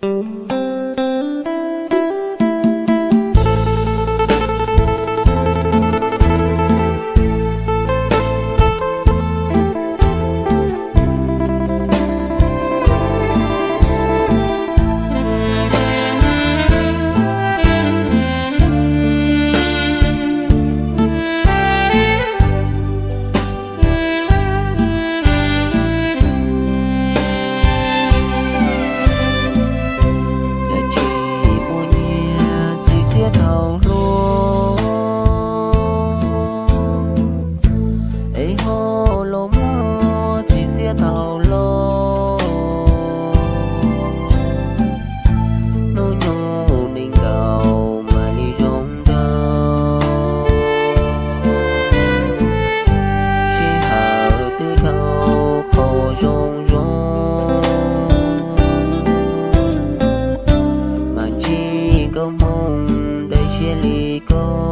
Cas tsis muaj nyiaj txiv thiab tau hluas, es ho los muaj txiv thiab tau hluas. Hnub nyoog nees nkaum mam li zoo nraug, sij hawm twb dhau qhov zoo zoo, mas tsis koob hmoov dawb siab li koj.